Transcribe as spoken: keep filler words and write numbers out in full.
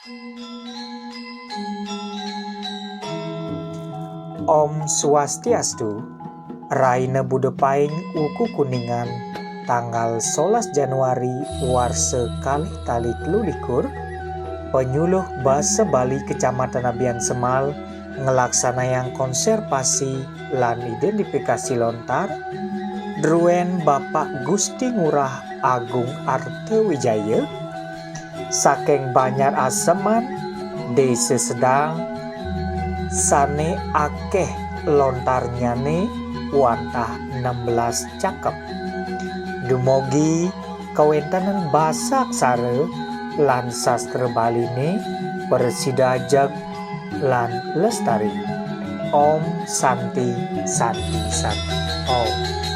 Om Swastiastu, Raina Buda Paing Wuku Kuningan, tanggal solas Januari warsa kalih tali telu likur, penyuluh basa Bali Kecamatan Abiansemal ngelaksanayang konservasi lan identifikasi lontar, druen Bapak Gusti Ngurah Agung Arta Wijaya, saking Banjar Aseman, Desa Sedang, sane akeh lontarnyane wantah enam belas cakep. Dumogi kawentenan basa aksara lan sastra Baline prasida ajeg lan lestari. Om Santi, Santi, Santi, Om.